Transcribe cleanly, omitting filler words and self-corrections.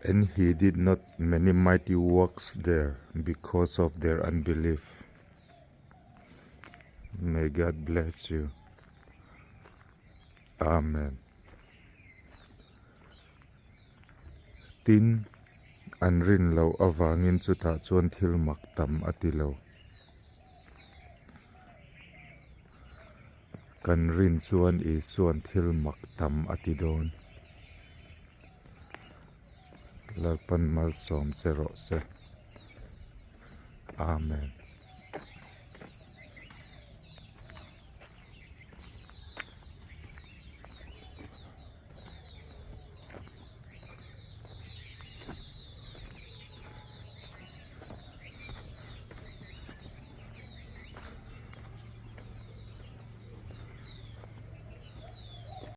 And he did not many mighty works there because of their unbelief. May God bless you. Amen. Tin, an rin loh avangin chutah chuan thil mak tam a ti lo. Kan rin chuan Isua'n thil mak tam a ti dawn. Lalpan malsawm che rawh se. Amen.